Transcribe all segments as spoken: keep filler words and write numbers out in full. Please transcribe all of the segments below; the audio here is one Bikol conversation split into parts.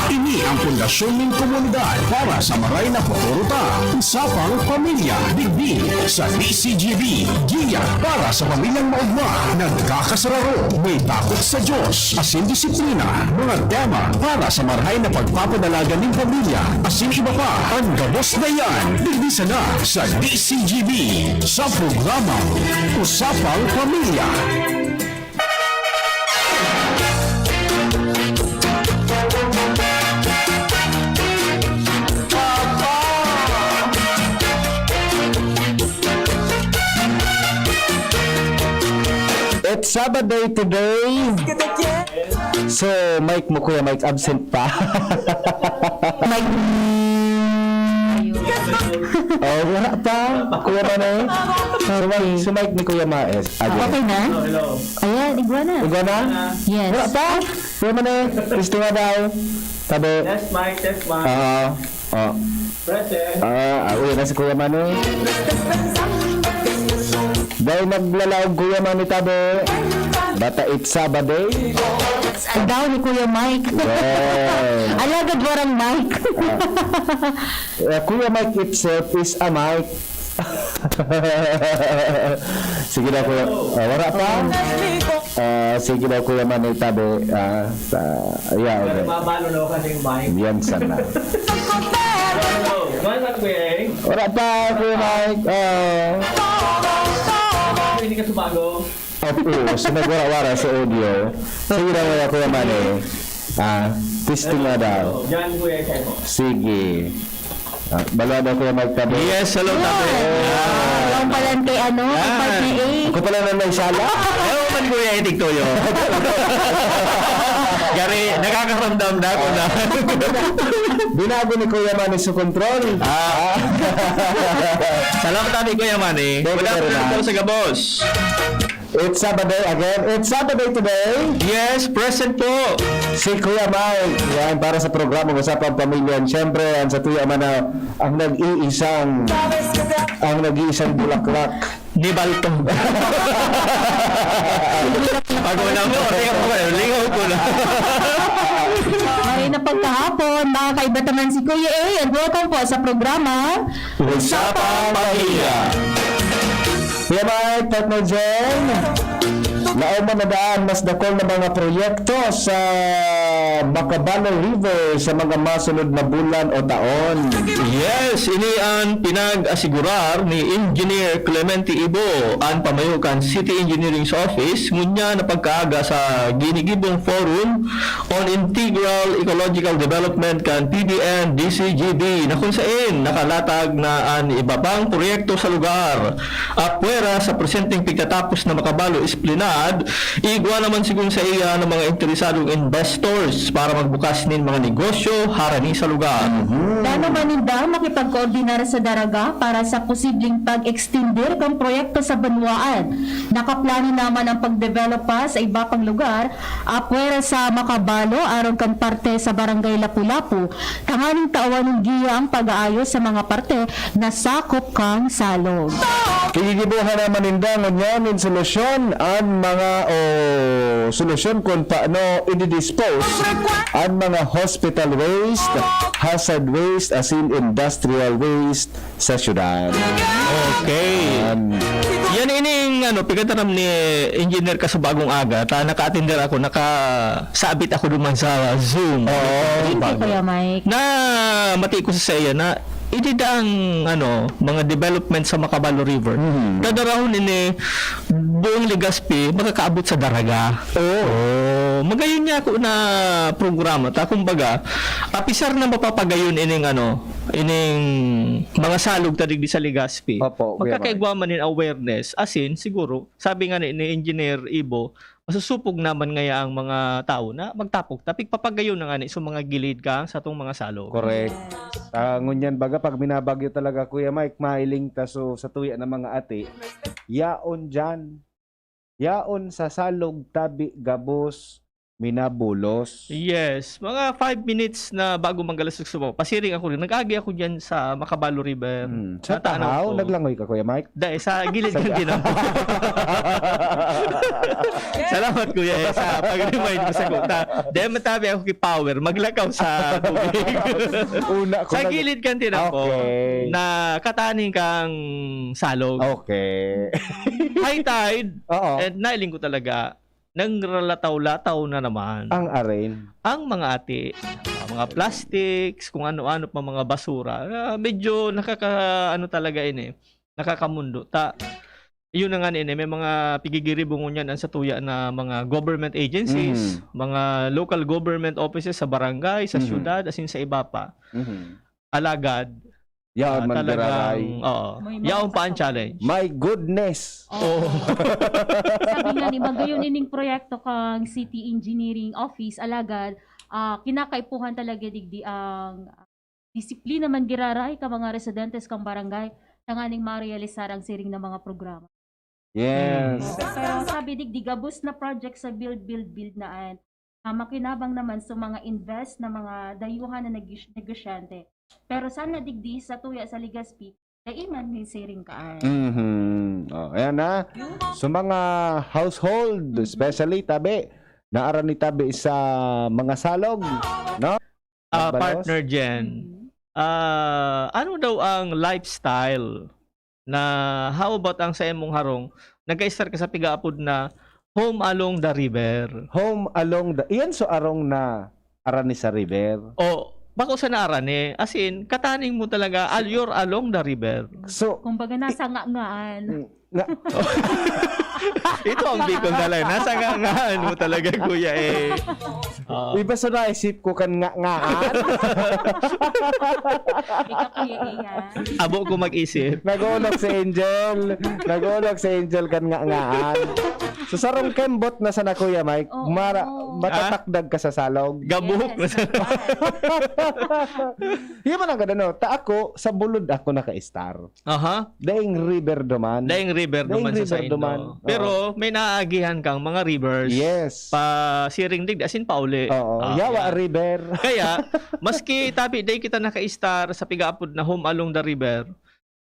Ini ang pundasyon nin komunidad para sa maray na futuro ta. Usapang Pamilya, digdi sa D C G B. Giya para sa pamilyang maugma. Nagkakasararo, may takot sa Diyos, asin disiplina. Mga tema para sa marahay na pagpapadalagan nin pamilya, asin iba pa. An gabos na iyan, digdi sana sa D C G B, sa programang Usapang Pamilya. It's Sabbath day today. So, Mike mo, Kuya Mike, absent pa. Mike. Oh, wala pa. Kuya Mane. So, Mike, Okay. si Mike ni Kuya Maes. Again. Okay na? Hello, hello. Ayan, igwa na. Igwa na? Yes. Wala pa. Kuya Mane, testing nga daw. Tabi. Test mic, test mic. Ah, ah. Present. Ah, ah, uy, na si Kuya Mane. Dahil naglalaog Kuya Mane, tabi. Bata it Sabado. Daw ni Kuya Mike. Wow. Alagad warang Mike. Ah. Eh, Kuya Mike itself is a Mike. Sige daw, Kuya. Ah, wala pa? Ah, sige daw, Kuya Manny, tabi. Ah, sa, ayan, Pero okay. mabalo na kasi yung Mike. Yan sana. Ano? Mahal ka, Kuya Eng? Wala pa, Kuya Mike. Ah. Hindi ka sumago? Opo, so nagwara-wara sa audio. Sige daw, Kuya Manny. Ah, testing na daw. Yan, Kuya Eng. Sige. Ah, balado ko yung magtabi. Yes, hello, tabi. Yan. Yan. Ang palan kay ano, kay Yan. partner A. Ako pala na may sala. Hello, man, Kuya Etik Toyo. Gari, nakakaramdam na ako na. Binago ni Kuya Manny sa control. Ah. Ah. Salamat, tabi, Kuya Manny. Thank you Wala very po much. sa gabos. It's Sabado again. It's Sabado today. Yes, present po. Si Kuya Mike. Yan, para sa programa Usapang Pamilya. Siyempre, ang sa tuya man na ang nag-iisang, ang nag-iisang bulaklak. Ni Balto. Pag wala mo, lingaw ko na, lingaw ko na. Maray na pagkahapon, mga kaiba taman si Kuya A, and welcome po sa programa. Usapang Pamilya. Kuya Mike, Partner Jen, laom man na daan, mas dakul na mga proyekto sa Macabalo River sa mga masunod na bulan o taon. Yes, ini an pinag-asigurar ni Engineer Clemente Ibo, an pamayo kan City Engineering's Office, ngunyan na pagkaaga sa ginigibong Forum on Integral Ecological Development kan P D N D C G B, na kun sain nakalatag na an iba pang proyekto sa lugar. Apwera sa presenteng pigtatapos na Macabalo Esplanade, igwa naman sigun saiya an mga interesadong investors para magbukas nin mga negosyo harani sa lugar. Mhm. Plano man ninda makipagkoordinar sa Daraga para sa posibleng pag-extender kan proyekto sa banwaan. Nakaplano naman ang pagdevelop pa sa iba pang lugar, apwera sa Macabalo, aron kan parte sa Barangay Lapu-Lapu, tanganing tawan nin giya ang pag-aayos sa mga parte na sakop kan salog. Gigigibohan naman ninda ngunyan nin solusyon an mga, o solusyon kun paano i-dispose an mga hospital waste, hazard waste, asin industrial waste sa syudad. Okay. Yan. Yan ining, ano, pigtaram ni Engineer Kasubagong Aga, ta naka-attender ako, nakasabit ako duman sa Zoom. Oo, Thank you, bago. Kuya Mike. Na mati ko sa iya na idida ang, ano, mga development sa Macabalo River. Mhm. Dadarahon ini buong Legazpi, makakaabot sa Daraga. Oo. Oh, magayon niya ako na programa. Ta, kumbaga, apisar na mapapagayon ining, ano, ining mga salog ta digdi sa Legazpi. Opo, Kuya Mike. Magkakaigwa man nin awareness. Asin, siguro, sabi nga ni, ni Engineer Ibo, masusupog naman ngaya ang mga tawo na magtapok ta, pigpapagayon na ngani sa mga gilid kan satong mga salog. Correct. Yes. Ah, ngunyan baga, pag minabagyo talaga, Kuya Mike, mahiling ta so sa tuya ng mga ati, yaon dyan. Yaon sa salog, tabi, gabos, Minabulos. Yes, mga five minutes na bago manggalas sa Sugbo. Pasiring ako rin. Nag-agi ako dyan sa Macabalo River. Hmm. Sa Natanaw Tahaw, ko. Naglangoy ka, Kuya Mike? Dahil sa gilid Sa- ng tinampo. Salamat, Kuya, eh, sa pag-remind mo sa kuta. Dahil matabi ako kay Power, maglakaw sa tubig. Una ko Sa nag- gilid kang tinampo, Okay. na kataning kang salog. Okay. High tide, Oo. and nailing ko talaga, nangralataw-lataw na naman Ang arin. ang mga ati, ah, mga plastics, kung ano-ano pa mga basura. Ah, medyo nakaka, ano talaga ini, nakakamundo. Ta, yun na nga ini, may mga pigigiribungon yan ang satuya na mga government agencies, Mhm. mga local government offices sa barangay, sa Mhm. syudad, asin sa iba pa. Mhm. Alagad, Yaon ah, man talagang, giraray. Oo. May mga Yaon pa ang kasabay. challenge. My goodness! Oo. Sabi nga ni, magayon ining proyekto kang City Engineering Office, alagad, ah, kinakaipuhan talaga digdi ang disiplina man giraray ka mga residentes kang barangay, tanganing marealisar ang siring na mga programa. Yes. Pero sabi digdi, gabos na project sa build, build, build na an, ah, makinabang naman sa mga invest na mga dayuhan na neg-, negosyante. Pero sana digdi sa tuya sa Legazpi, dai man nin siring kaan. Mhm. Oh, ayan na. So mga household, Mhm. especially tabi, naara ni tabi sa mga salog, no? Ah, Balos? Partner Jen, Mhm. ah, ano daw ang lifestyle na, how about ang sa imong harong, nagka-start ka sa pigaapod na Home Along the River? Home along the, iyan so arong na arani sa river. O, bako sa naarani, as in, kataning mo talaga, al-, you're along the river. So, Kumbaga, nasa nga-ngaan. nga, Ito ang Bicol na lang. Nasa nga-ngaan mo talaga, kuya, eh. Oo. Iba sa naisip ko kan nga-ngaan. Ikaw, Kuya Ian. Abo ko mag-isip. Nag-uulog si Angel. Nag-uulog si Angel kan nga-ngaan. So, sarong kembot na sana, Kuya Mike. Oo. Mara, matatakdag ka sa salog. Gabuhok na Yes, sa... that's right. Yun man ang ganda, no? Ta ako, sa bulod ako naka-star. Aha. Daing river duman. Daing river Daing duman sa river saindo. duman. Oo. Pero may naagihan kang mga rivers. Yes. Pa siring digdi, as in pauli. Oo. Ah, Yawa yan. River. Kaya, maski tabi day kita naka-star sa pigaapod na Home Along the River,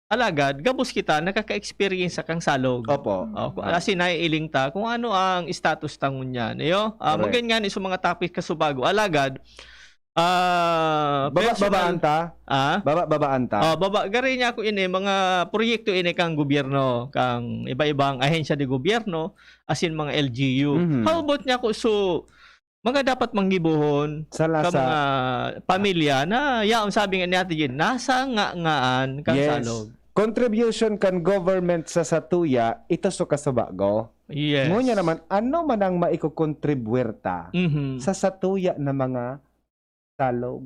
alagad, gabos kita, nakaka-experience sa kang salog. Opo. Oh, kung, as in, naiiling ta kung ano ang status ta ngunyan. Iyo? Ah, Correct. Magan nga ni sa mga topic kasubago. Alagad, ah, Baba, personal- babaan ta? Ah? Baba, babaan ta? Oh, baba, gari niya ako ini, mga proyekto ini kang gobyerno, kang iba-ibang ahensya de gobyerno, as in mga L G U. Mhm. How about niya ako, so, mga dapat manggibuhon Sa ka lasa. Mga pamilya na, yaon, sabi nga ni Ate Jean, nasa nga-ngaan kang Yes. salog. Contribution kan government sa satuya, ito so kasubago. Yes. Ngunyan naman, ano man ang maikokontribwir ta Mhm. sa satuya na mga salog?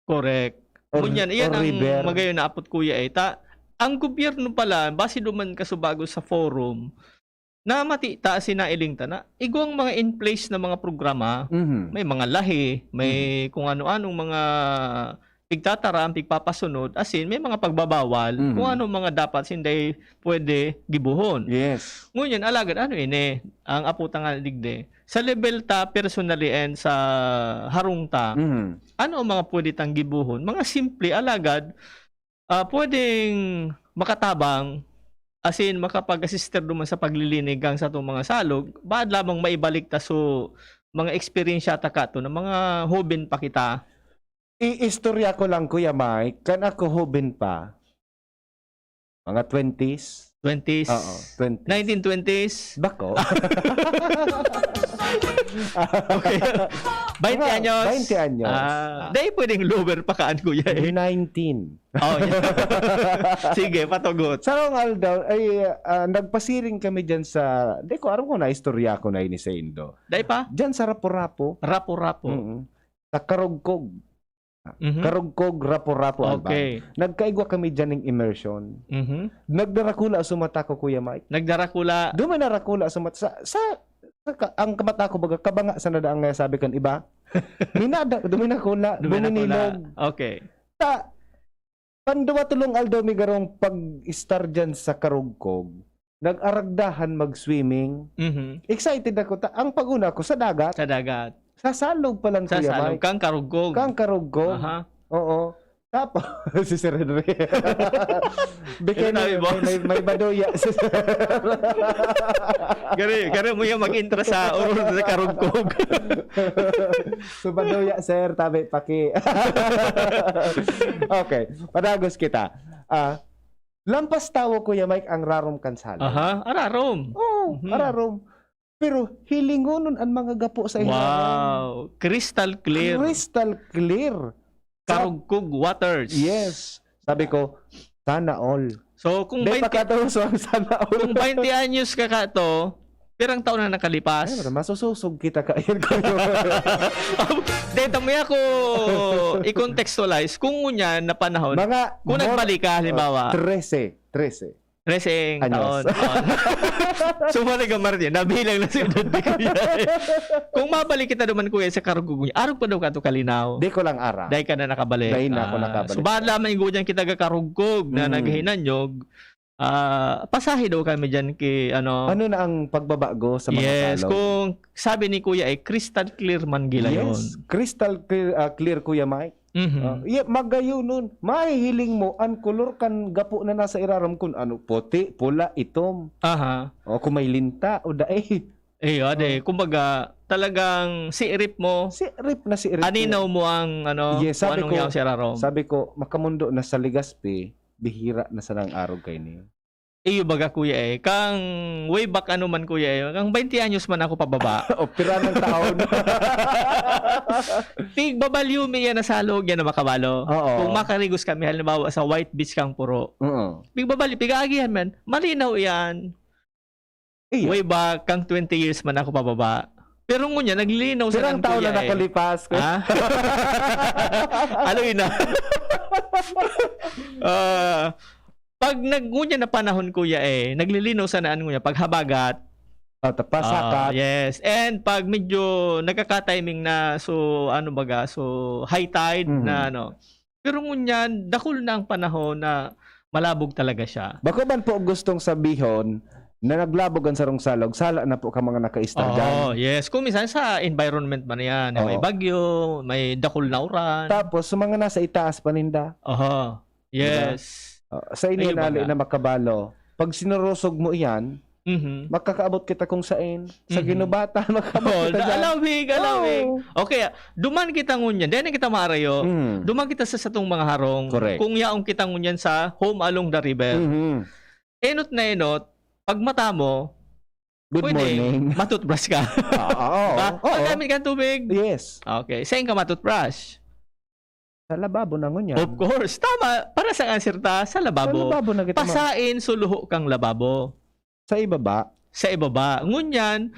Correct. Or- Ngunyan, iyan or ang river. Magayon na apot, kuya, eh. Ta, ang gobyerno pala, base duman kasubago sa forum, na mati ta, sinailing ta na, igwang mga in place na mga programa, Mhm. may mga lahi, may kung ano-anong mga pigtataram, pigpapasunod, as in, may mga pagbabawal, Mhm. kung ano mga dapat sinday pwede gibuhon. Yes. Ngunyan, alagad, ano ini? Ang aputan nga digdi. Sa level ta, personally, and sa harong ta, Mhm. ano ang mga pwede tang gibuhon? Mga simple, alagad, ah, pwedeng makatabang, as in, makapag-assister duman sa paglilinig kang sa atong mga salog, baad lamang maibalik ta so mga eksperyensya ta kato na mga hoben pa kita. Iistorya ko lang, Kuya Mike, kan ako hoben pa, mga twenties. Twenties. Oo, twenties. Nineteen twenties. Bako. Okay. Bainte Mga anyos. bainte anyos. Ah, dahil pwedeng lower pa kaan, kuya, eh. Nineteen. Oh, yeah. Sige, patugot. Sa akong aldaw, ay, ah, nagpasiring kami dyan sa, di ko, aram ko na istorya ko na ini sa Indo. Dahil pa? Dyan sa Rapu-Rapu. Rapu-rapu. Mm. Sa Karugkog. Mhm. Karugkog, Rapu-Rapu, Alban. Okay. Nagkaigwa kami dyan ng immersion. Mhm. Nagdarakula sumat ako, Kuya Mike. Nagdarakula. Duminarakula sumat sa, sa, sa ka- ang kamata ko baga, kabanga sa nadaang nga sabi kan iba. Minada, duminakula, Duminakula. duminilog. Okay. Ta, panduwa tulong aldaw mi garong pag-star dyan sa Karugkog. Nag-aragdahan mag-swimming. Mhm. Excited ako. Ta, ang pag-una ko sa dagat. Sa dagat. Sa salog pa lang, Sa Kuya salog, Mike. Kang karugkog. Kang karugkog. Aha. Oo. Tapos, si Sir Henry. Bikini, Ano sabi, may, boss? may, may baduya si Sir. Gari, gari mo yung mag-intra sa urol sa karugkog. So, baduya, sir, tabi, paki. Okay, padagos kita. Ah, lampas tawo, Kuya Mike, ang rarom kan salog. Aha, ararom. Oo, Mhm. ararom. Pero hilingonon an mga gapo sa irarom. Wow! Crystal clear. Crystal clear. Sa Karugkog waters. Yes. Sabi ko, "Sana all." So, kung Di pa baynte kataos ang sana all. Kung baynte anyos ka kato, pirang taon na nakalipas? Ay, wala, masusosog kita kayan ko. Deta mo ako i-contextualize kung ngunyan na panahon, Mga kung more, nagbalik ka, halimbawa. uh, trese, trese. Trese Anyos. taon. Oh. So, mali ka, Martin. Nabilang na si edad ni Kuya, eh. Kung mabalik kita naman, Kuya, sa karugkog niya, arog pa daw ka to kalinaw. Di ko lang ara. Dahil ka na nakabalik. Dahil na ako Ah, nakabalik. So, bahala man yung dyan kita karugkog na Mm. naghinanyog, ah, pasahe daw kami dyan kay, ano. Ano na ang pagbabago sa mga Yes, salog? kung sabi ni Kuya, eh, crystal clear man gila Yes, yun. crystal clear, ah, clear, Kuya Mike. Mhm. Ah, iya, magayunon, mahihiling mo an kolor kan gapo na nasa irarom, kun ano, puti, pula, itom. Aha. O kung may linta o dai. Eh, ade, Oh. kumbaga, talagang siirip mo, Siirip na siirip ko aninaw yan. mo ang, ano, Yes, kung sabi anong ko, yaon sa irarom. sabi ko, "Makamundo na sa Legazpi, bihira na sanang arog kaini." Iyo baga, Kuya, eh. Kang way back ano man, Kuya, eh. Kang baynte anyos man ako pababa. O, pira ng taon. Pigbabalyo mi yan na salog, yan na makabalo. Oo. Kung makarigos kami, halimbawa, sa White Beach kang puro. Oo. Pigbabalyo, pigaagihan man. Malinaw yan. Iyo. Way back, kang twenty years man ako pababa. Pero ngunyan, naglilinaw sa Pirang nang taon kuya na eh. nakalipas? Ha? Aloy na. Ah, pag nag-, ngunyan na panahon, kuya, eh, naglilinaw sana an nguya pag habagat. Ah, ta-, pasakat. Ah, yes. And pag medyo nagkaka-timing na, so, ano baga, so, high tide Mhm. na, ano. Pero ngunyan, dakul na ang panahon na malabog talaga siya. Bako man po gustong sabihon na naglabog ang sarong salog, sala na po ka mga nakaistar dyan. Oh, yes. Kung minsan sa environment man yan, may Oo. bagyo, may dakul na uran. Tapos, sa mga nasa itaas pa ninda. Oho. Di ba? Yes. Oh, sa inyo Ayun nali baga. na makabalo. Pag sinurusog mo iyan, Mhm. makakaabot kita kung sain. Sa Mhm. ginubatan, makakaabot Oh, kita na dyan. alawig, alawig. Oo. Okay, duman kita ngunyan. Dahil na kita maarayo. Mhm. Duman kita sa satong mga harong. Correct. Kung yaon kita ngunyan sa home along the river. Mhm. Enot na enot, pag mata mo, Good pwedeng morning. matutbrush ka. Ah, oo. Diba? Oo. Magamit kang tubig. Yes. Okay. Saan ka matutbrush? Sa lababo na ngunyan. Of course. Tama. Para sa answer ta, sa lababo. Sa lababo na kita ma- Pasain, suluho kang lababo. Sa ibaba? Sa ibaba. Ngunyan,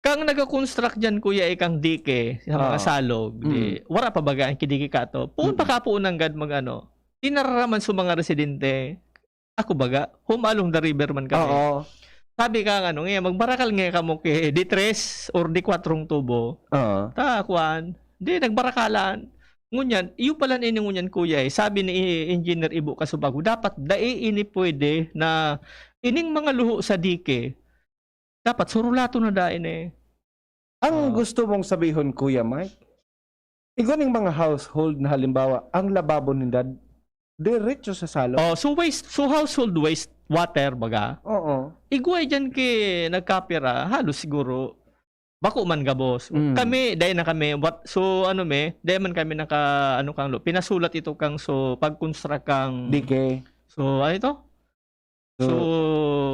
kang nagakonstruct dyan, kuya, eh, kang dike, sa mga Ah. salog, di, Mm. wala pa baga ang kidike kato. Poon Mm. pa kapoon nanggad mag ano. Tinararaman sa mga residente. Ako baga, home along the river man kami. Oo. Sabi ka, ano, nga, magbarakal nga kamo ki di tres or di kwatrong tubo. Oo. Ta, kuwan, di, nagbarakalan. Ngunyan, iyo pala ini ngunyan, kuya, eh. Sabi ni Engineer Ibo Kasubago, dapat dai ini pwede na ining mga luho sa dike, dapat surulaton na dai ini. Ang Ah. gusto mong sabihon, Kuya Mike, igwa ning mga household na halimbawa, ang lababo ninda, diretso sa salog. Oh, so waste, so household waste water, baga? Oo. Igwa dyan ki nagkapira, halos siguro, bako man gabos. Mm. Kami, dahil na kami, what, so ano me, dahil man kami naka, ano kang lo, pinasulat ito kang, so, pag-construct kang, Dike. so, ano ito? So, So,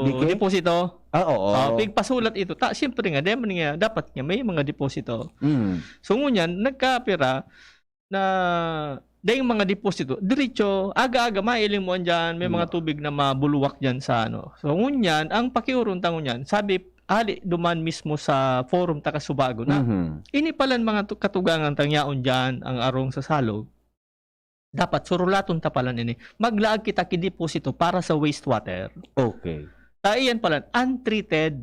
dike? deposito. Ah, oo. Ah, pigpasulat ito. Ta, siyempre nga, dahil man nga, dapat nga may mga deposito. Mm. So, ngunyan, nagkapira na dahil mga deposito, diretso, aga-aga, mailing mo andyan, may mga Mm. tubig na mabuluwak dyan sa ano. So, ngunyan, ang pakiuron ta ngunyan, sabi, hali duman mismo sa forum ta Kasubago na, Mhm. ini palan mga tu-, katugangan tang yaon dyan, ang arong sa salog. Dapat surulaton ta pala nini. Maglaag kita ki deposito para sa wastewater. Okay. Ta iyan pala, untreated.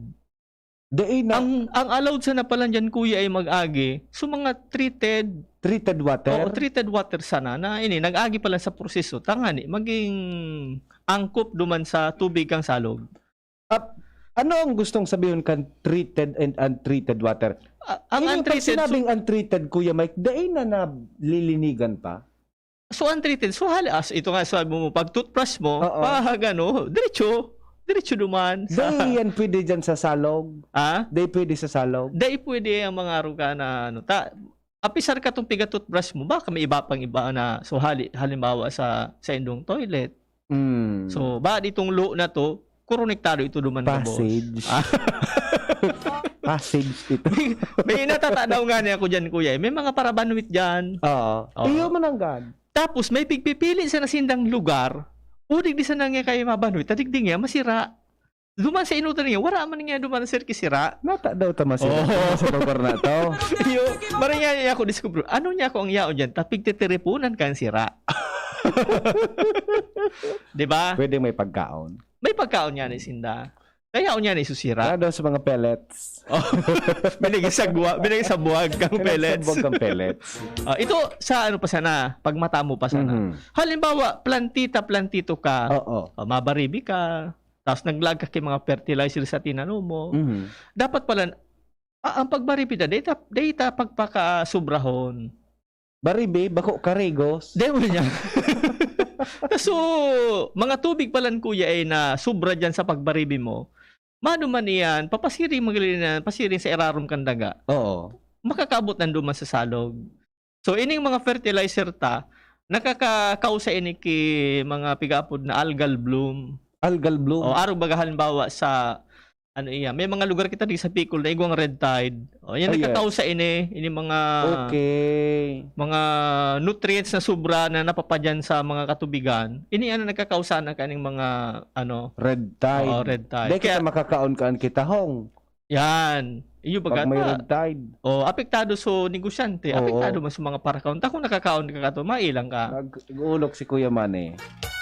Dai na. Ang, ang allowed sana pala dyan, kuya, ay mag-agi. So, mga treated. Treated water? Oo, treated water sana. Na ini, nag-agi pala sa proseso. Tangani, maging angkop duman sa tubig kang salog. Ap-, Ano ang gustong sabihon kan treated and untreated water? Ah, ang Even pag untreated, so, sinabing untreated, Kuya Mike, dai na nalilinigan pa? So, untreated. So, hali, as, ito nga, sabi mo, pag toothbrush mo, Oo. pag ano, diretso, diretso duman. Sa, Dai yan pwede dyan sa salog. ah? Dai pwede sa salog. Dai pwede ang mga aruga na, ano, ta, apisar ka tong piga toothbrush mo, baka may iba pang iba na, so, hali, halimbawa sa, sa indong toilet. Mm. So, ba ditong lo na to, konektado ito duman gabos. Passage. Ah. Passage ito. May natatanaw nga niya ako dyan, kuya. Eh. May mga parabanwit dyan. Oo. Oo. Iyo mananggad. Tapos may pigpipili sa nasindang lugar, udig di sana nga kayo mabanwit, tadigdi nga, masira. Duman sa inutan niya, wala man niya duman sir kisira. Nata daw ta masira Oo. sa lugar na to. Iyo, maray nga niya ako discover. Ano niya ako ang yaon dyan? Tapig titiripunan ka ang sira. Di ba? Pwede may pagkaon. May pagkaon niya ni Sinda. Kaya niya ni susira. Kaya daw sa mga pellets. Oh, binigay sa guwa, binigay sa buwag kang pellets. Sa buwag kang pellets. Ah, ito sa ano pa sana, pag mata mo pa sana. Mhm. Halimbawa, plantita, plantito ka. Oo. O, mabaribi ka. Tapos naglag ka kay mga fertilizer sa tinano mo. Mhm. Dapat pala, ah, ang pagbaribi na, data, data pagpakasubrahon. Baribi, bako karigos. Dahil mo niya. So, mga tubig palan kuya ay na sobra dyan sa pagbaribi mo. Manuman iyan, papasiring magaling na, pasiring sa irarom kan daga. Oo. Makakaabot na duman sa salog. So, ining mga fertilizer ta, nakakakausa ini ki mga pigaapod na algal bloom. Algal bloom. O, arog baga halimbawa sa, ano iya, may mga lugar kita di sa Bicol na igwang red tide. O, yan Ay, yes. Nakakausa ini, ini mga Okay. mga nutrients na sobra na napapadyan sa mga katubigan. Ini ano nakakausa na kaning mga ano, Red tide. Oo, red tide. Dahil kita Kaya- makakaon kaan kita hong. Yan. Iyo Pag baga may ta. Red tide. Oh, apektado sa negosyo, Oo. Apektado man sa mga parakon. Ta kung nakakaon ka kato, mailang ka. Nag-ulok si Kuya Mane.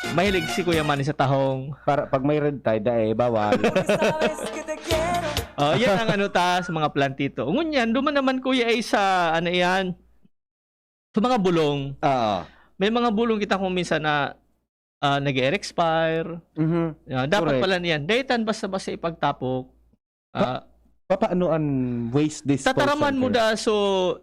Mahilig si Kuya Manny sa tahong. Para pag may red tide, eh, bawal. Oh, yan ang ano ta sa mga plantito. Ngunyan, duman naman kuya ay sa ano yan, sa mga bulong. Oo. May mga bulong kita kung minsan na ah, nag-expire. Mhm. Ah, dapat Correct. Pala niyan. Daytan basta-basta ipagtapok. Ah, Papaano ang waste disposal? Tataraman mo Kuya? Da so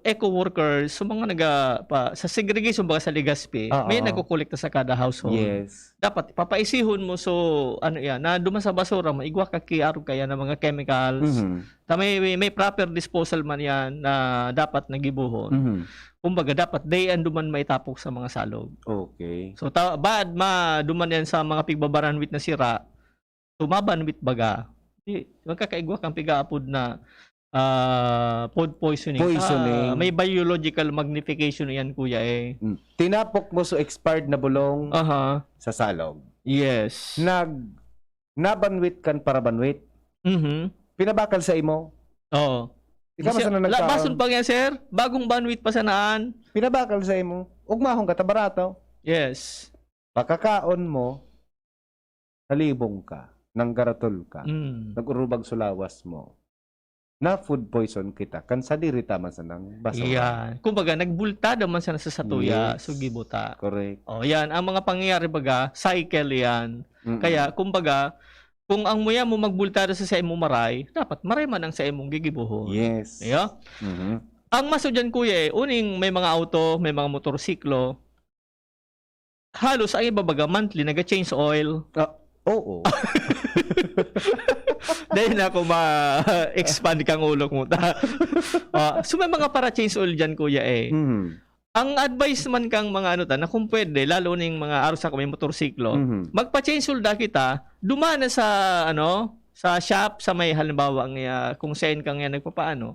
eco workers, so mga naga pa, sa segregation baga sa Legazpi, Ah, may oo. Nagkukolekta sa kada household. Yes. Dapat papaisihon mo so ano yan, na duman sa basura mo, igwa ka ki arog kaya ng mga chemicals. Mhm. Ta may, may, may proper disposal man yan na dapat nagibuhon. Mhm. Kumbaga, dapat day and duman maitapok sa mga salog. Okay. So, ta, bad ma, duman yan sa mga pigbabaranwit na sira, tumabanwit baga. Di, magkakaigwa kang pigaapod na ah, food poisoning. Poisoning. Ah, may biological magnification yan, kuya eh. Mm. Tinapok mo so expired na bulong Aha. Sa salog. Yes. Nag nabanwit kan parabanwit. Mhm. Pinabakal sa imo. Oo. Ikaw man sana nagkaon. Bason pa nga, sir. Bagong banwit pa sanaan. Pinabakal sa imo. Ugmahon ka, tabarato. Yes. Pakakaon mo, nalibong ka, nanggaratol ka, Mm. Nag-urubag sulawas mo. Na food poison kita, kan sadiri ta man sanang basura. Yan. Kumbaga, nagbultada man sana sa satuya, Yes. sugi buta. Correct. O, yan. Ang mga pangyayari baga, cycle yan. Mm-mm. Kaya, kumbaga, kung ang muya mo magbultada sa sa imong maray, dapat maray man ang sa imong gigibuhon. Yes. Iyo? Mhm. Ang maso dyan, kuya, eh, uning may mga auto, may mga motorsiklo, halos ang iba baga monthly, naga-change oil. Ah, oo. Dahil na ako ma-expand kang ulo mo. Ta. Ah, so may mga para change oil dyan, kuya, eh. Mhm. Ang advice man kang mga ano ta, na kung pwede, lalo ning mga aros ako may motorsiklo, Mhm. magpa-change oil da kita, duman na sa, ano, sa shop, sa may halimbawa, ang, ah, kung saan ka nga nagpapaano,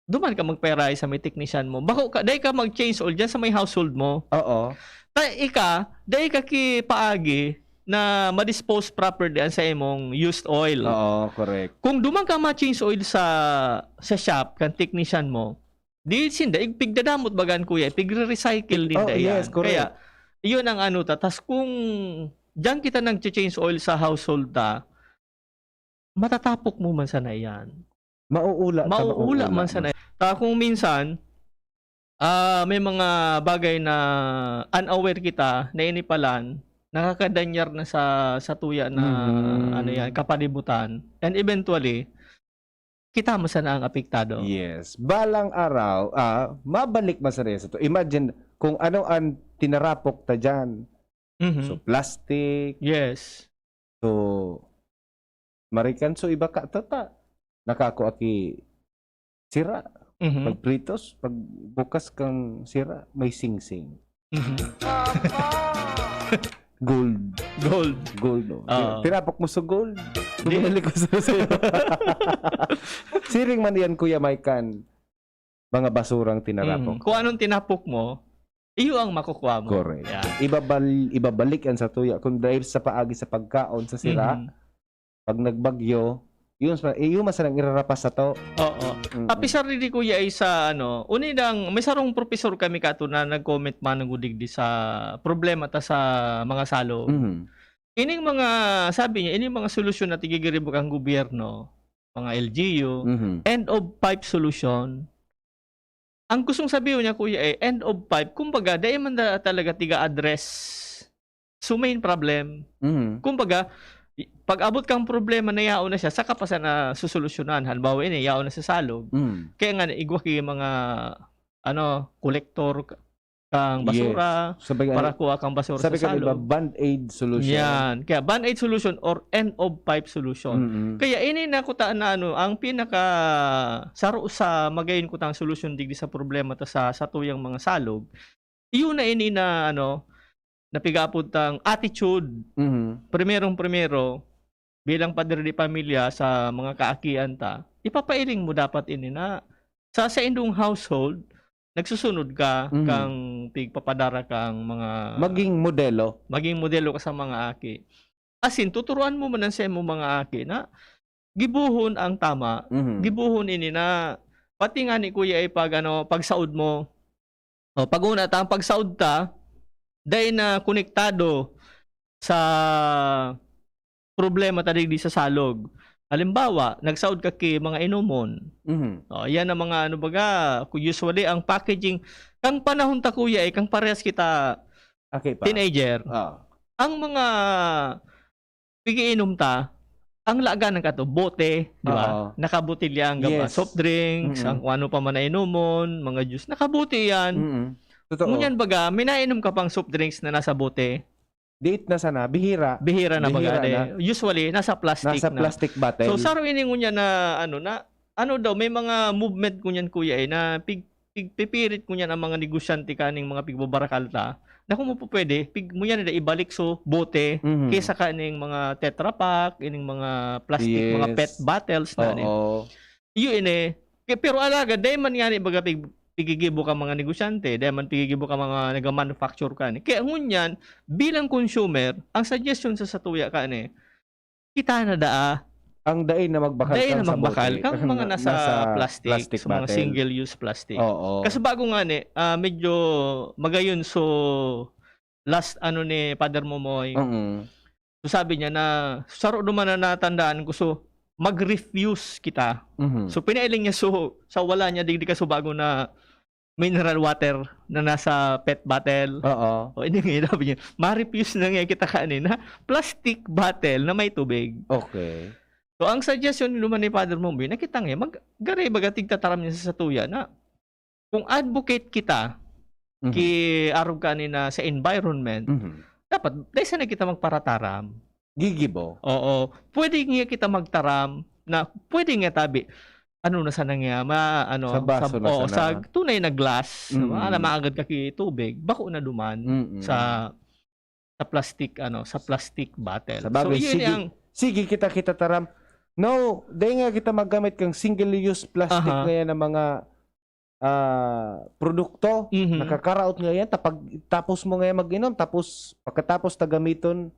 duman ka magpairay sa may technician mo. Bako ka, dai ka mag-change oil dyan sa may household mo. Oo. Ta, ika, dai ka ki paagi na ma-dispose properly ang sa imong used oil. Oo, correct. Kung duman ka ma-change oil sa sa shop kan technician mo, di sinda igpigdadamot bagan, kuya, pigre-recycle din Oh, da yan. Yes, correct. Kaya, iyon ang ano ta. Tas kung diyan kita nag-change oil sa household ta, matatapok mo man sana yan. Mauula ta, Mauula man na. Sana. Ta kung minsan, ah, may mga bagay na unaware kita na inipalan, nakakadanyar na sa, sa tuya na, Mhm. ano yan, kapalibutan. And eventually, kita mo sana ang apektado. Yes. Balang araw, ah, mabalik man sana yan sa to. Imagine kung ano ang tinarapok ta dyan. Mhm. So, plastic. Yes. So, marikan so iba ka, tata. Nakakua ki sira. Mhm. Pag pritos, pag bukas kang sira, may singsing. Mhm. Gold. Gold. Gold, oh. Oo. Tinapok mo sa gold. Di- Bumalik ko sa sa'yo. Siring man yan, Kuya Mike, kan mga basurang tinarapok. Mm. Kung anong tinapok mo, iyo ang makukuha mo. Correct. Yeah. Ibabal-, ibabalik yan sa tuya. Kung dahil sa paagi sa pagkaon, sa sira, Mhm. pag nagbagyo, yun sa, eh, yun man sanang irarapas sa to. Oo. Mm-mm. Apisar digdi, kuya, ay sa ano, uni nang, may sarong professor kami kato na nag-comment man digdi sa problema ta sa mga salog. Mhm. Ining mga, sabi niya, ining mga solusyon na tigigiribo kang gobyerno, mga L G U, Mhm. end of pipe solution. Ang gustong sabihon niya, kuya, eh, end of pipe, kumbaga, dai man da-, talaga tiga-address. So, main problem. Mhm. Kumbaga, i-, pag abot kang problema na yaon na siya, saka pa sana susolusyonan. Halimbawa, ini, yaon na sa salog. Mhm. Kaya nga, igwa ki mga, ano, kolektor ka-, kang basura, Yes. Sabi nga para ni, kuha kang basura sabi sa nga ni, salog. Band-aid solution. Yan. Kaya band-aid solution or end of pipe solution. Mm-mm. Kaya ini na kuta na ano, ang pinaka saro sa magayon kutang solusyon digdi sa problema ta sa, sa tuyang mga salog. Iyo na ini na ano, na pig-aapod tang attitude. Mhm. Primerong-primero, bilang padre de pamilya sa mga kaakian ta, ipapailing mo dapat ini na sa saindong household, nagsusunod ka Mhm. kang pigpapadara kang mga Maging modelo. maging modelo ka sa mga aki. As in, tuturuan mo man ang saimong mga aki na gibohon ang tama, Mhm. gibohon ini na pati ngani, kuya, ay pag, ano, pagsaod mo. O, pag-una ta, ang pagsaod ta, dai na konektado sa problema ta digdi sa salog. Halimbawa, nagsaod ka ki mga inomon. Mhm. O, yan ang mga ano baga, kung usually ang packaging, kang panahon ta, kuya, eh, kang parehas kita Okay pa. teenager. Ah. Ang mga pigiinom ta, ang laga na kato, bote, di ba? Oo. Nakabotelya ang gaba. Yes. Soft drinks, Mm-mm. ang kung ano pa man na inomon, mga juice, nakabote yan. Mm-mm. Totoo. Ngunyan baga, may nainom ka pang soft drinks na nasa bote? Diit na sana, bihira. Bihira na baga, Bihira de. na. Usually, nasa plastic Nasa na. plastic bottle. So, saro ini ngunyan na, ano, na, ano daw, may mga movement ngunyan, kuya, eh, na pig-, pigpipirit ngunyan ang mga negosyante kaning mga pigbabarakal ta, na kung mo po pwede, pig-, ngunyan na ibalik so bote, Mhm. kaysa kaning mga Tetra Pak, ining mga plastic, mga Yes. pet bottles na ni. Oo. Iyo ini. Ke-, pero alagad, dai man ngani baga pig-, pigigibo ka mga negosyante, dai man pigigibo ka mga naga-manufacture ka ni. Kaya ngunyan, bilang consumer, ang suggestion sa satuya ka ni, kita na daa. Ang dai na magbakal Dai kang na sa magbakal bote. kang mga Na-, nasa nasa plastic, plastic sa mga bottle. single-use plastic. Oo. Kasi bago nga ni, ah, medyo magayon so last ano ni Father Momoy. Mm. So sabi niya na, saro duman na natandaan ko, so mag-refuse kita. Mhm. So pinailing niya so, sa wala niya digdi ka so bago na mineral water na nasa pet bottle. Oo. O, hindi nga, sabi niya, ma-refuse na nga kita kanina. Plastic bottle na may tubig. Okay. So, ang suggestion naman ni Father Momboy, nakita nga, mag-, gari, baga, tigtataram niya sa satuya na kung advocate kita, Mhm. ki arog kanina sa environment, Mhm. dapat, dahil sana kita magparataram. Gigibo. Oo. Pwede nga kita magtaram na, pwede nga tabi, ano na sana nga, ma-, ano, Sa baso sa, na oo, sana. sa tunay na glass, Mm-mm. na maagad ka ki tubig, bako na duman Mm-mm. sa, sa plastic, ano, sa plastic bottle. Sa bagay, So, yun sige, ang sige, kita, kita taram. No, dahil nga kita maggamit kang single-use plastic Aha. ngayon ng mga, ah, produkto, Mhm. nakakaraot nga yan, tapag-, tapos mo ngayon mag-inom, tapos pagkatapos ta gamiton,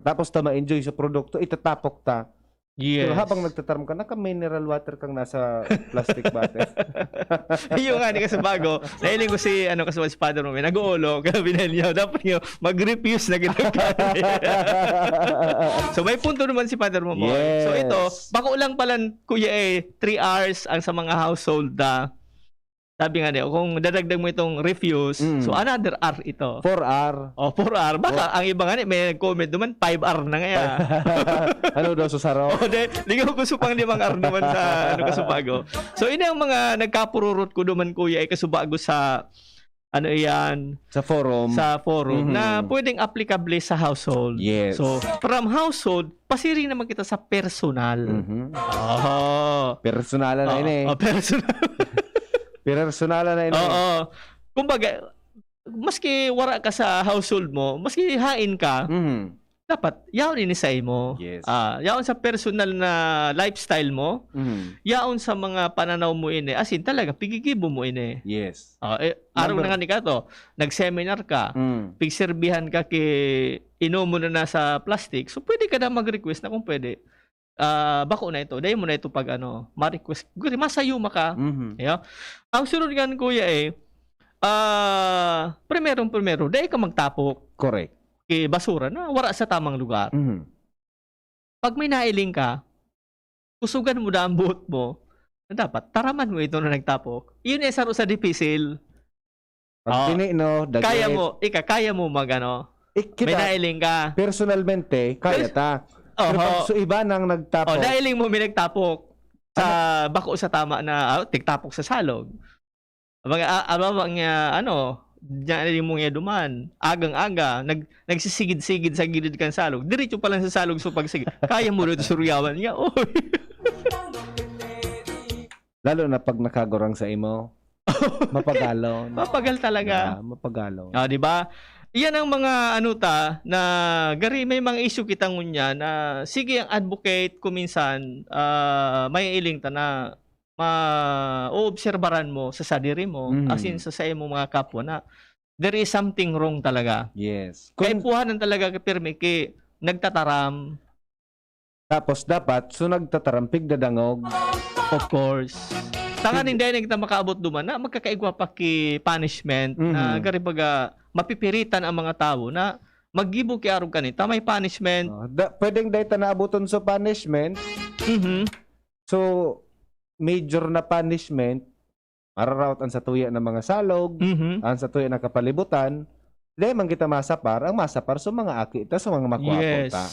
tapos ta ma-enjoy sa produkto, itatapok ta. Pero Yes. habang nagtataram ka, naka-mineral water kang nasa plastic bottle. Iyo nga, di ka sa bago. Nahiling ko si, ano, kasi si Father Momoy, nag-uolo, kaya binili niya. Dapat niyo, mag-refuse na kita. So, may punto naman si Father Momoy. So, ito, Yes. bako lang pala, kuya, eh, three hours ang sa mga household, ah, Sabi nga niya, kung dadagdag mo itong refuse, Mm. so another R ito. Four R. O, four R. Baka ang iba nga ni, may nag-comment naman, five R na nga. Ano daw, susaro? O, di, di ko gusto pang limang R naman sa ano, kasubago. So, ini ang mga nagkapururot ko naman, kuya, ay kasubago sa, ano iyan, Sa forum. sa forum, Mhm. na pwedeng applicable sa household. Yes. So, from household, pasiring naman kita sa personal. Mhm. Oh. Personalan na ini. Oh, personal. Personalan na ini. Oo. Kumbaga, maski wara ka sa household mo, maski hain ka, Mhm. dapat yaon ini sa imo. Yes. Ah, yaon sa personal na lifestyle mo, Mhm. yaon sa mga pananaw mo ini. As in, talaga, pigigibo mo ini. Yes. Ah, eh, araw Number- na nga ni kato, nag-seminar ka, Mm. pigserbihan ka ki inom mo na nasa plastic, so pwede ka na mag-request na kung pwede, ah, bako na ito, dahil mo na ito pag ano, ma-request. Guri, masayuma ka. Mhm. Yeah. Ang sunod nga, kuya, eh, ah, primerong-primero, dahil ka magtapok Correct. ki basura na wara sa tamang lugar. Mhm. Pag may nailing ka, kusugan mo na ang buot mo, na dapat taraman mo ito na nagtapok. Yun eh, saro sa dipisil. Pag Ah, tini, no, dagit. Kaya mo, ika, kaya mo mag ano, Ik-, may kita, nailing ka. personalmente, kaya Pers- ta. Pero Oho. pag su iba nang nagtapok, O, nailing mo, may nagtapok sa bako sa tama na, ah, tigtapok sa salog. Mga, ah, ano, mga, ano, diyan mo nga duman. Agang-aga, nag-, nagsisigid-sigid sa gilid kan salog. Diretso pa lang sa salog sa pagsigid. Kaya mo rin suryawan niya. Oy. Lalo na pag nakagurang sa imo, mapagalon. Mapagal talaga. Ah, mapagalon. Ah, di ba? Iyan ang mga ano ta na gari may mga issue kita ngunya na sige ang advocate ko minsan, ah, may iling ta na maoobserbaran mo sa sadiri mo, Mhm. as in sa, sa imong mga kapwa na there is something wrong talaga. Yes. Kaya Kung, puhanan talaga ka pirmi ki nagtataram. Tapos dapat, so nagtatarampig na dangog. Of course. Tanganing dahil na kita makaabot duman na magkakaigwa pa ki punishment na Mhm. gari baga mapipiritan ang mga tawo na maggibo ki arog kanita, may punishment. Oh, da, pwedeng dahil ta naabuton sa punishment, Mhm. so major na punishment, mararawat ang satuya ng mga salog, Mhm. ang satuya ng kapalibutan, dahil man kita masapar, ang masapar sa mga aki ta, sa mga makwapo Yes. ta.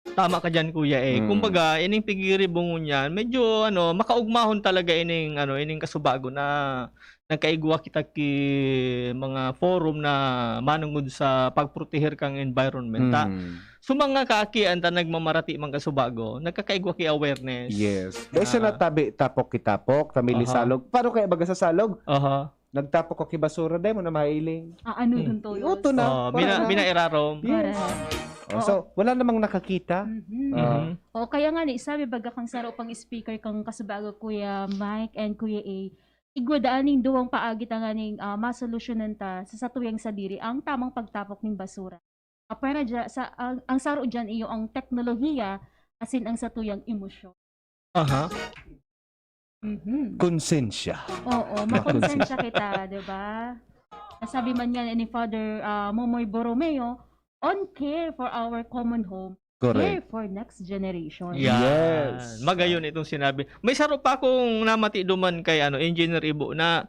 Tama ka dyan, kuya, eh. Mm. Kumbaga, ining pigiribungon yan, medyo, ano, makaugmahon talaga ining, ano, ining kasubago na nagkaigwa kita ki mga forum na manungod sa pagproteher kang environment. Ta, Mm. so, mga kaakian ta nagmamarati man kasubago, nagkakaigwa ki awareness. Yes. Dahil sa Ah. natabi, tapok kitapok, tamili Aha. salog. Paano kaya baga sa salog? Aha. Nagtapok ka ki basura, dahil mo na mailing. Ah, ano Hmm. dun to, Iuto na. Oh, Para mina, na. mina irarom. Yes. Correct. Oh, so, wala namang nakakita. Mhm. Ah. Mhm. O kaya nga ni, sabi baga kang saro pang speaker kang kasubago Kuya Mike and Kuya A, igwa daan ning duwang paagi tanganing, ah, masolusyonan ta sa satuyang sadiri ang tamang pagtapok ning basura. Ah, para dya, sa, ang, ang saro dyan iyo ang teknolohiya asin ang satuyang emosyon. Aha. Mhm. Konsensya. Oo, Makonsensya. makonsensya kita, di ba? Nasabi man nga ni Father, ah, Momoy Borromeo, on care for our common home, care Correct. for next generation. Yan. Yes. Magayon itong sinabi. May saro pa akong namati duman kay, ano, Engineer Ibo na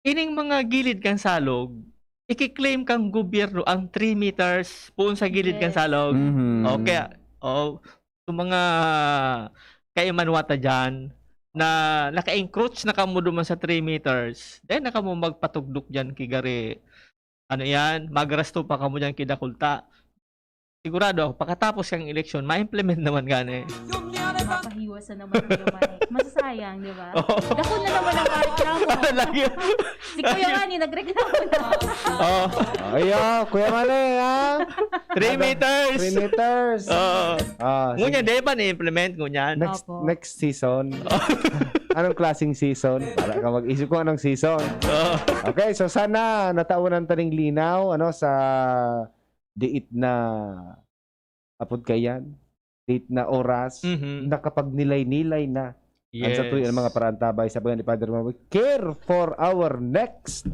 ining mga gilid kan salog, ikiklaim kang gobyerno ang three meters poon sa gilid kan Yes. salog. Mhm. O kaya, o, yung mga kaimanwata dyan, na naka-encroach na kamo duman sa three meters, then na kamo magpatugdok dyan ki gari, ano yan, magrasto pa kamo dyan ki dakulta. Sigurado ako, pakatapos kang eleksyon, ma-implement naman gani. Mapahiwasan naman, Kuya Mike. Masasayang, di ba? Oo. Dako na naman ang reklamo. Ano lang yun? Si Kuya Manny, nagreklamo na. Oh. Ay, ah, Kuya Manny, ha? Three meters. Three meters. Oo. Ah, Ngunyan, sige. di pa ni-implement, ngunyan. Next, Opo. next season. Anong klaseng season? Wala ka mag-isip kung anong season. Oo. Okay, so sana natawanan ta ning linaw, ano, sa diit na, apod kayan, diit na oras, Mhm. nakapagnilay-nilay na ang sa tuyo ng mga paraantabay sa bayan ni Father Mamoy. Care for our next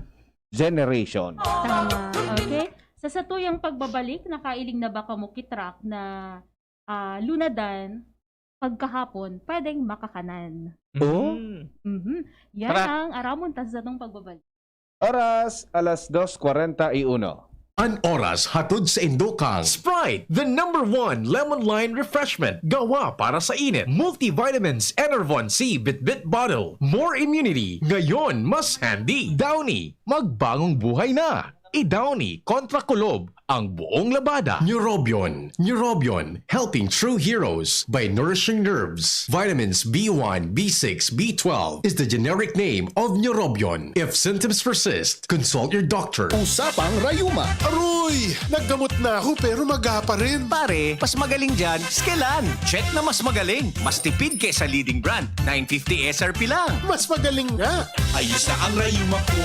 generation. Tama. Okay. Sa satuyang pagbabalik, nakailing na ba kamo ki truck na, ah, lunadan, pagkahapon, pwedeng makakanan? Oh? Mm. Mhm. Yan Tara. ang aramon ta sa atong pagbabalik. Oras, alas dos kwarenta y uno. An oras hatod sa indo kang Sprite, the number one lemon lime refreshment. Gawa para sa init. Multivitamins, Enervon C Bitbit Bottle. More immunity. Ngayon, mas handy. Downy, magbagong buhay na. I-Downy kontra kulob ang buong labada. Neurobion. Neurobion, helping true heroes by nourishing nerves. Vitamins B one, B six, B twelve is the generic name of Neurobion. If symptoms persist, consult your doctor. Usapang Rayuma. Aroy! Naggamot na ako pero maga pa rin. Pare, mas magaling dyan, Skelan. Check na mas magaling. Mas tipid kesa leading brand. nine fifty S R P lang. Mas magaling nga. Ayos na ang rayuma ko.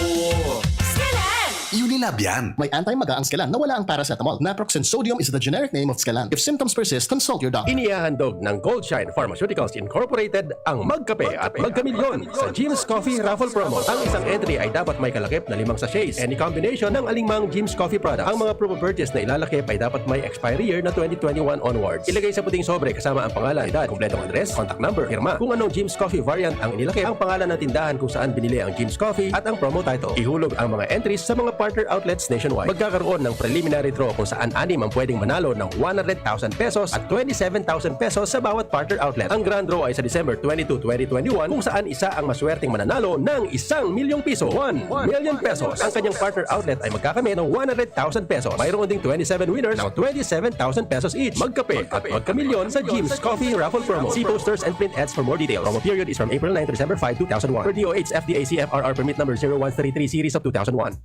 Skelan! Unilab yan. May anti-maga ang Skelan na wala ang paracetamol. Naproxen sodium is the generic name of Skelan. If symptoms persist, consult your doctor. Inihahandog ng Goldshine Pharmaceuticals Incorporated ang Magkape at Magkamilyon sa Jim's Coffee Raffle Promo. Ang isang entry ay dapat may kalakip na limang sachets. Any combination ng alingmang Jim's Coffee product. Ang mga promo purchase na ilalakip ay dapat may expiry year na twenty twenty-one onwards. Ilagay sa puting sobre kasama ang pangalan, edad, kompletong address, contact number, pirma. Kung anong Jim's Coffee variant ang inilakip, ang pangalan ng tindahan kung saan binili ang Jim's Coffee at ang promo title. Ihulog ang mga entries sa mga partner outlets nationwide. Magkakaroon ng preliminary draw kung saan anim ang pwedeng manalo ng one hundred thousand pesos at twenty-seven thousand pesos sa bawat partner outlet. Ang grand draw ay sa December twenty-two, twenty twenty-one, kung saan isa ang maswerteng mananalo ng isang milyong piso. One million pesos. Ang kanyang partner outlet ay magkakamit ng one hundred thousand pesos. Mayroon ding twenty-seven winners ng twenty-seven thousand pesos each. Magkape at magkamilyon sa Jim's Coffee Raffle Promo. See posters and print ads for more details. Promo period is from April nine to December five, two thousand one. Per D O H F D A C F R R Permit Number zero one three three Series of two thousand one.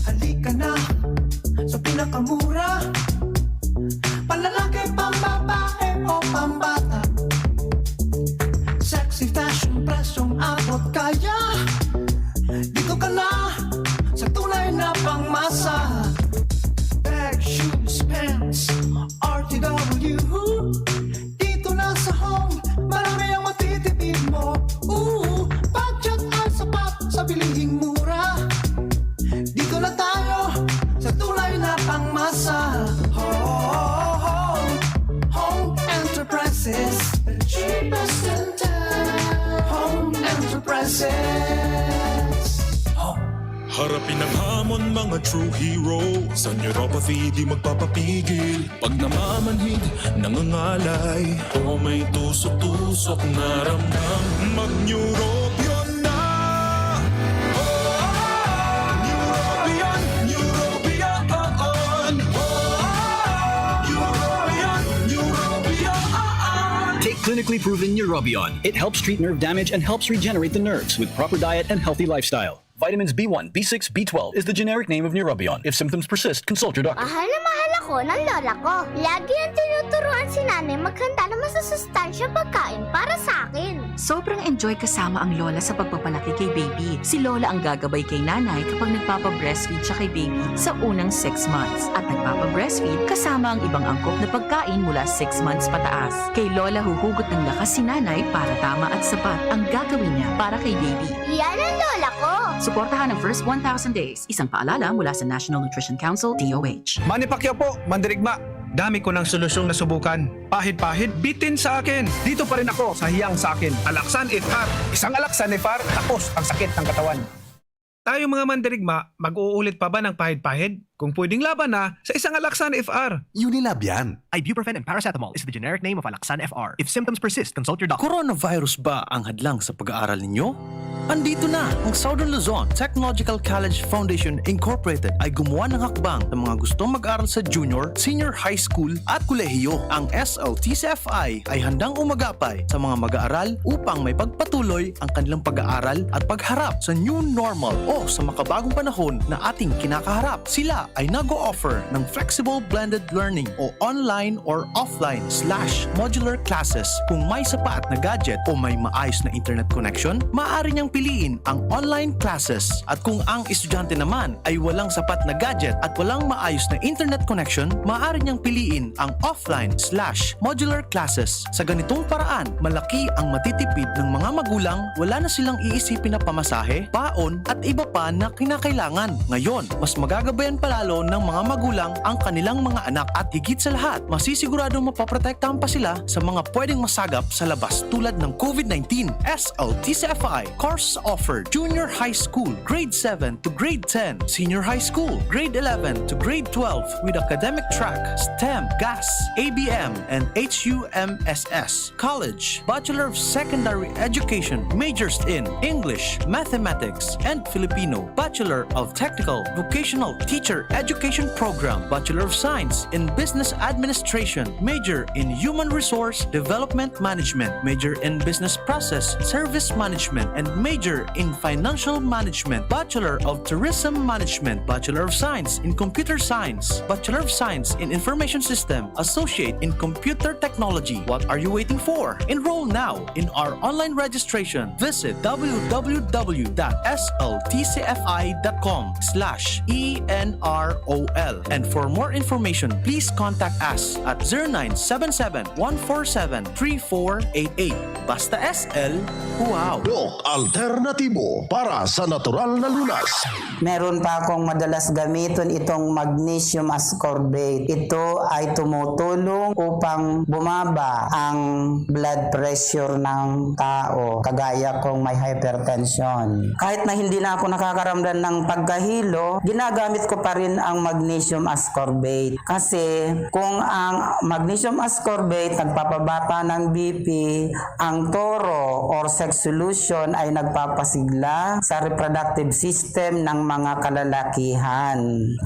Halika na sa pinakamura. Panlalaki, pambabae o pambata. Sexy fashion, presyong abot kaya. Dito ka na sa tunay na pangmasa. Bag, shoes, pants, R T W. Dito na sa Home, marami ang matitipid mo. Ooh, budget ay sapat sa bilihing mura. Dito na tayo sa tunay na pangmasa. Home, Home Enterprises, the cheapest in town. Home Enterprises. Home. Harapin ang hamon, mga true hero. Sa neuropathy, di magpapapigil. Pag namamanhid, nangangalay, o may tusok-tusok na ramdam, mag-Neurobion na! Neurobion, Neurobion, oo! Neurobion, Neurobion, oo! Take clinically proven Neurobion. It helps treat nerve damage and helps regenerate the nerves with proper diet and healthy lifestyle. Vitamins B one, B six, B twelve is the generic name of Neurobion. If symptoms persist, consult your doctor. Mahal na mahal ako ng lola ko. Lagi ang tinuturuan si nanay maghanda ng masusustansyang pagkain para sa akin. Sobrang enjoy kasama ang lola sa pagpapalaki kay baby. Si lola ang gagabay kay nanay kapag nagpapa-breastfeed siya kay baby sa unang six months. At nagpapa-breastfeed kasama ang ibang angkop na pagkain mula six months pataas. Kay lola huhugot ng lakas si nanay para tama at sapat ang gagawin niya para kay baby. Yan ang lola ko! Suportahan ang first one thousand days. Isang paalala mula sa National Nutrition Council, D O H. Manny Pacquiao po, mandirigma. Dami ko ng solusyong nasubukan. Pahid-pahid, bitin sa akin. Dito pa rin ako sa hiyang sa akin. Alaxan F R. Isang Alaxan F R, tapos ang sakit ng katawan. Tayo mga mandirigma, mag-uulit pa ba ng pahid-pahid? Kung pwedeng laban na, sa isang Alaxan F R. Unilab yan. Ibuprofen and paracetamol is the generic name of Alaxan F R. If symptoms persist, consult your doctor. Coronavirus ba ang hadlang sa pag-aaral ninyo? Andito na! Ang Southern Luzon Technological College Foundation Incorporated ay gumawa ng hakbang sa mga gustong mag-aral sa junior, senior high school at kolehiyo. Ang S L T C F I ay handang umagapay sa mga mag-aaral upang may pagpatuloy ang kanilang pag-aaral at pagharap sa new normal o sa makabagong panahon na ating kinakaharap. Sila ay nag-o-offer ng flexible blended learning o online or offline slash modular classes. Kung may sapat na gadget o may maayos na internet connection, maaari niyang piliin ang online classes. At kung ang estudyante naman ay walang sapat na gadget at walang maayos na internet connection, maaari niyang piliin ang offline slash modular classes. Sa ganitong paraan, malaki ang matitipid ng mga magulang, wala na silang iisipin na pamasahe, baon, at iba pa na kinakailangan. Ngayon, mas magagabayan pa lalo ng mga magulang ang kanilang mga anak at higit sa lahat, masisiguradong mapoprotektahan pa sila sa mga pwedeng masagap sa labas tulad ng COVID nineteen. S L T C F I course offered: Junior High School, Grade seven to Grade ten, Senior High School, Grade eleven to Grade twelve, with academic track, STEM, GAS, A B M, and H U M S S. College, Bachelor of Secondary Education, majors in English, Mathematics, and Filipino, Bachelor of Technical Vocational Teacher Education Program, Bachelor of Science in Business Administration, major in Human Resource Development Management, major in Business Process Service Management, and major in Financial Management, Bachelor of Tourism Management, Bachelor of Science in Computer Science, Bachelor of Science in Information System, Associate in Computer Technology. What are you waiting for? Enroll now in our online registration. Visit w w w dot s l t c f i dot com slash e n r o l. And for more information, please contact us at zero nine seven seven, one four seven, three four eight eight. Basta S L, wow! Doc Alternatibo para sa natural na lunas. Meron pa akong madalas gamiton, itong magnesium ascorbate. Ito ay tumutulong upang bumaba ang blood pressure ng tao, kagaya kong may hypertension. Kahit na hindi na ako nakakaramdam ng pagkahilo, ginagamit ko pa rin ang magnesium ascorbate. Kasi kung ang magnesium ascorbate nagpapababa ng B P, ang toro or sex solution ay nagpapasigla sa reproductive system ng mga kalalakihan.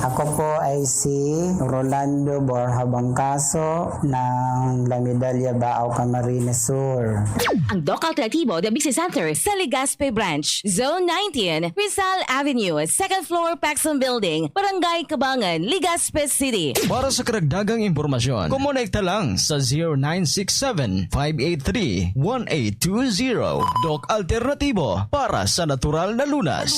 Ako po ay si Rolando Borja Bangkaso ng La Medalla, Baao, Camarines Sur. Ang Doc Alternatibo Diabetes Center sa Legazpi Branch, Zone nineteen, Rizal Avenue, second floor, Paxson Building, Barangay Cabangan, Legazpi City. Para sa karagdagang impormasyon, kumonekta lang sa zero nine six seven, five eight three, one eight two zero. Doc Alternatibo para sa natural na lunas.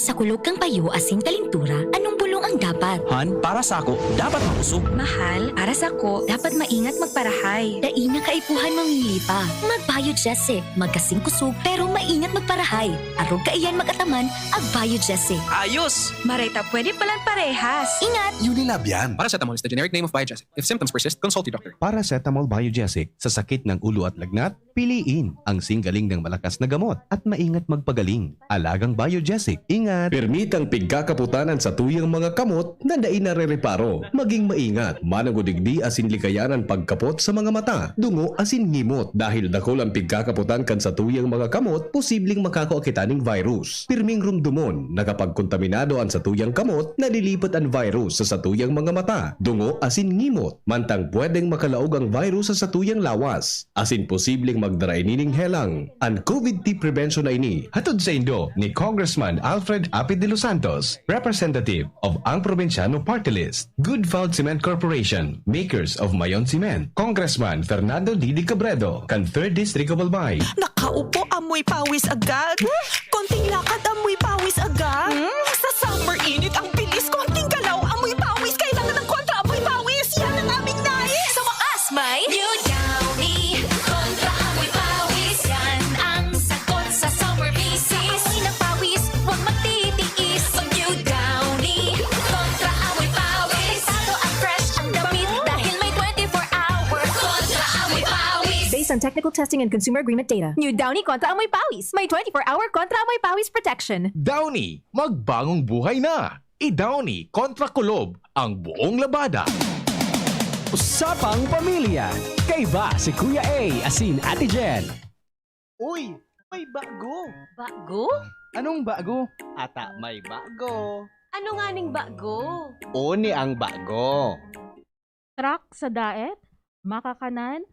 Sa kulog kan payo asin kalintura, anong bulong ang dapat? Han, para sako, dapat makusog. Mahal, para sako, dapat maingat magparahay. Dai na kaipuhan mamili pa. Mag-Biogesic, magkasing kusog, pero maingat magparahay. Arog kaiyan mag-ataman, ag Biogesic. Ayos! Maray ta pwede palan parehas. Ingat! Unilab yan. Paracetamol is the generic name of Biogesic. If symptoms persist, consult your doctor. Paracetamol Biogesic sa sakit ng ulo at lagnat, piliin ang singgaling ng malakas na gamot at maingat magpagaling. Alagang Biogesic, ingat! Permitang pigkakaputan an satuyang mga kamot na dai narereparo. Maging maingat, mananggod digdi asin likayan an pagkapot sa mga mata, dungo asin ngimot. Dahil dakul an pigkakaputan kan satuyang mga kamot, posibleng makakua kita ning virus. Pirming rumdomon na kapag kontaminado an satuyang kamot, nalilipat an virus sa satuyang mga mata, dungo asin ngimot, mantang pwedeng makalaog ang virus sa satuyang lawas, asin posibleng magdara ini ning helang. An COVID T prevention na ini hatod saindo ni Congressman Alfred Apid de los Santos, representative of Ang Probinsyano Party List. Good Food Cement Corporation, makers of Mayon Cement. Congressman Fernando Didi Cabredo, kan Third District of Albay. Nakaupo, amoy pawis agad. Konting lakad, amoy pawis agad. Hmm? Sa summer init, ang bilis. Konting galaw, amoy pawis. Kailangan ng kontra amoy pawis. Yan ang aming nais. Sa wakas, may New Downy Kontra Amoy Pawis. Yan ang sagot sa summer misis. Amoy ng pawis, huwag magtitiis. Mag New Downy Kontra Amoy Pawis. Delikado at fresh ang damit dahil may twenty-four hour Kontra Amoy Pawis. Based on technical testing and consumer agreement data. New Downy Kontra Amoy Pawis. May twenty-four hour Kontra Amoy Pawis protection. Downy, magbagong buhay na! I-Downy kontra kulob ang buong labada. Usapang Pamilya. Kaiba si Kuya A asin Ate Jen. Uy, may bago! Bago? Anong bago? Ata may bago. Ano nganing bago? Oni ang bago. Truck sa daet, makakanan,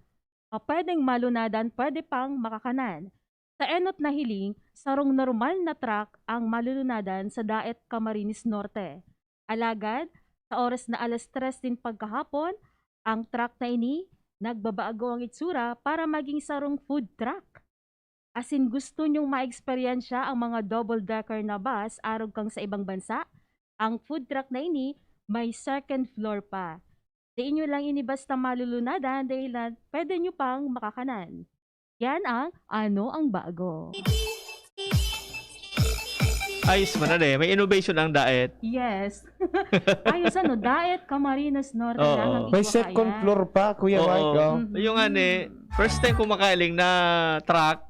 ah, pwedeng malunadan, pwede pang makakanan. Sa enot na hiling, sarong normal na truck ang malulunadan sa Daet, Camarines Norte. Alagad, sa oras na alas tres nin pagkahapon, ang truck na ini nagbabago ang itsura para maging sarong food truck. Asin gusto niyong maeksperyensya ang mga double-decker na bus arog kan sa ibang bansa? Ang food truck na ini may second floor pa. Dai niyo lang ini basta malulunadan, dahil na pwede niyo pang makakanan. Yan ang Ano ang Bago. Ayos man na eh. May innovation ang diet. Yes. Ayos ano, diet, Camarines Norte Oo. lang ang May igwa second kaya. Floor pa, Kuya Oo. Mike. Oh. Mhm. Yung ano eh, first time ko makailing na truck,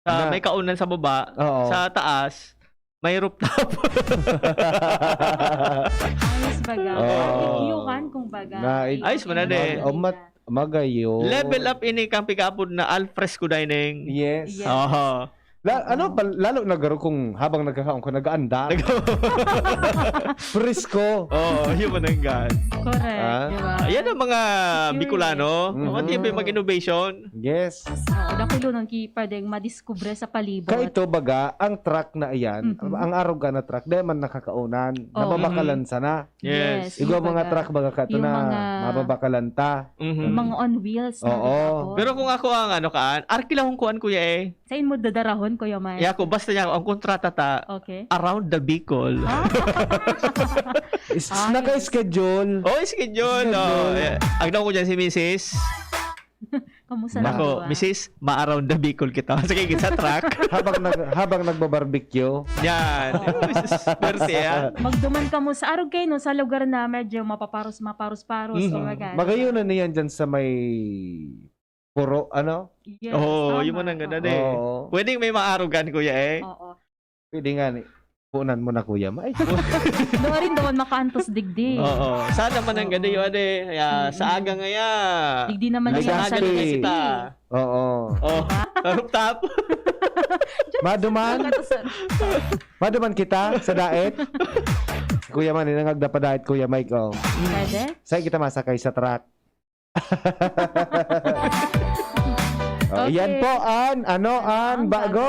sa Na- may kaunan sa baba, Oo. sa taas, may rooftop. Ayos baga. Oo. Barbecue kan, kung baga. Na- Ayos man na Ayos eh. na. Oh, mat- Magayo. Level up ini kang pig-apod na Alfresco Dining. Yes. Yes. Oo. La, ano, pa, lalo na garo kung habang nagkakaon ko, nag-aandar. Presko. Oo, yun man ang gan. Correct, Ah? di ba? Ayan ang mga Curious. Bicolano. Mhm. Mga tiyan mag-innovation. Yes. Oo, dakulo nang ki pwedeng madiskubre sa palibot. Kaito baga, ang truck na iyan, Mhm. ang aroga na truck, di man nakakaunan. Oo. Nababakalan sana. Yes. Yes. Igwa mga Baga. truck baga kato Yung na mga mababakalan ta. Mhm. Mga on wheels na Oo. di ba po? Pero kung ako ang ano kaan, arkilahon ko an kuya eh. Sain mo dadaraon, Kuya Mike? Yako, basta niya, ang kontrata ta, Okay. around the Bicol. Ah, Is, Ah, naka-schedule. Oh, schedule. Schedule. Oh, eh, agdaw ko dyan si misis. Kamusta na Nako, po, ah? misis, ma-around the Bicol kita. Sige, sa truck. Habang nag habang nagbabarbecue. Yan. Swerte yan. Magduman kamo sa arog kayo, no, sa lugar na medyo mapaparos-maparos-paros. Mhm. O magano. Magayon na niyan dyan sa may puro, ano? Yes, Oo, tama. yun man ang ganda Oo. din. Oo. Pwedeng may maarog an kuya eh. Oo. Pwede nga ni. Punan mo na, Kuya Mike. Doon rin doon makaantos digdi. Oo. Sana man ang ganda yun eh. Kaya sa aga ngaya. Digdi naman Ay, siya Sa sa aga na Legazpi. kita. Oo. Oh, rooftop. Maduman? Maduman kita sa diet? Si Kuya Mike, nangagda pa diet, Kuya Mike, oh. Pwede? Saan kita masakay sa truck? Oh, Okay. Yan po an, ano an Ang bago.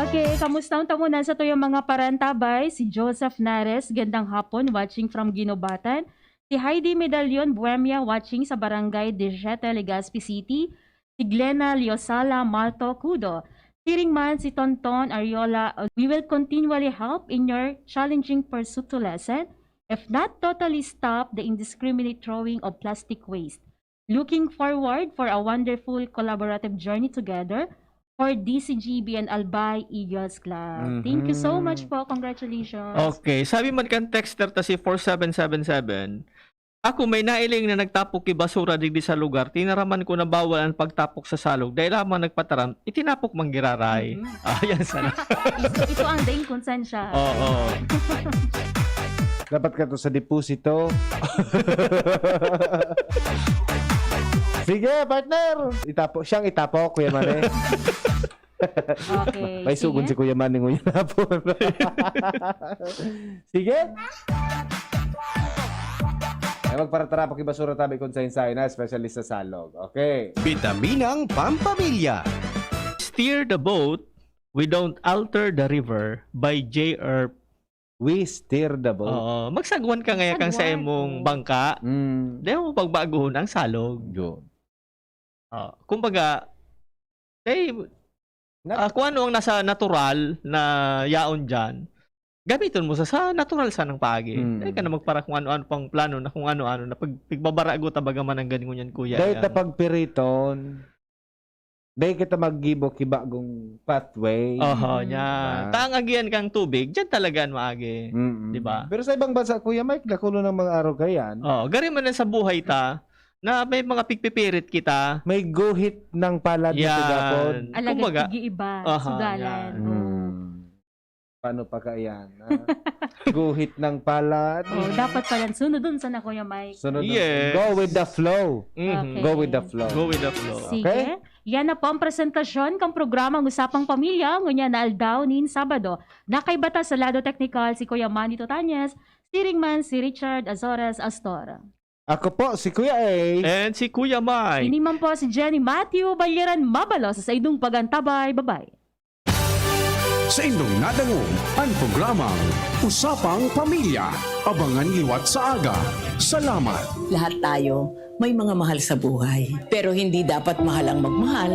Okay, kamusta ang tamunan sa tuyong mga parantabay? Si Joseph Nares, gandang hapon, watching from Guinobatan. Si Heidi Medallion Buemia, watching sa Barangay Diecisiete, Legazpi City. Si Glena Liosala Malto Cudo. Siring man si Tonton Ariola, we will continually help in your challenging pursuit to lessen, if not totally stop, the indiscriminate throwing of plastic waste. Looking forward for a wonderful collaborative journey together for D C G B and Albay Eagles Club. Thank you so Mhm. much po. Congratulations. Okay, sabi man kan texter ta si four seven seven seven, "Ako may nailing na nagtapok ki basura digdi sa lugar. Tinaraman ko na bawal ang pagtapok sa salog. Dai lamang nagpataram, itinapok man giraray." Mhm. Ah, yan sana. Ito, ito ang daing konsensya. Oo. Dapat ka to sa deposito. Sige, partner. Itapo, siyang itapo, Kuya Mane. Okay. May sugon si Sige. Kuya Mane nguyan hapon. Sige. Ay, magparatara, pakibasura tabi kung sain-sain na, especially sa salog. Okay. Bitaminang Pampamilya. Steer the boat, we don't alter the river by J R. We steer the boat. Oo, magsagwan ka ngaya kang sa Sagwan. imong bangka. Mm. Dahil mo pagbaguhon ang salog. Yun. Ah, kumbaga, eh, Na- ah, kung ano ang nasa natural na yaon dyan, gamiton mo sa, sa natural sanang paagi. Mm. Dahil ka na magpara kung ano-ano pang plano na kung ano-ano na pag, pigbabarago tabaga man ang ganingon yan, kuya. Dahil Yan. ta pagpiriton, dahil kita maggibo ki bagong pathway. Oho, Mm. niya. Ah. Tang agian kang tubig, dyan talaga ang maagi. Mm-mm. Di ba? Pero sa ibang bansa, Kuya Mike, nakulo ng mga aroga yan. Oh, gari man lang sa buhay ta, na may mga pigpipirit kita. May guhit ng palad na Yan. tigapon. Alagad Kumbaga, pag-iiba, aha, sugalan. yan. Oo. Hmm. Paano pa kaya yan? Ha? Guhit ng palad. Oh, dapat pala sunod dun sa na, Kuya Mike. Sunod na- Yes. Go with the flow. Mhm. Okay. Go with the flow. Go with the flow. Sige. Okay? Yan na po ang presentasyon kang programang Usapang Pamilya ngunyan na aldaw nin Sabado. Nakaibata sa lado teknikal si Kuya Manny Totanyes, siring man si Richard Azores Astor. Ako po, si Kuya A. And si Kuya Mike. Ini man po si Jenny Matthew Balyeran Mabalos sa saindong pagantabay. Bye-bye. Sa indong nadangog ang programang Usapang Pamilya. Abangan liwat sa aga. Salamat. Lahat tayo may mga mahal sa buhay. Pero hindi dapat mahal ang magmahal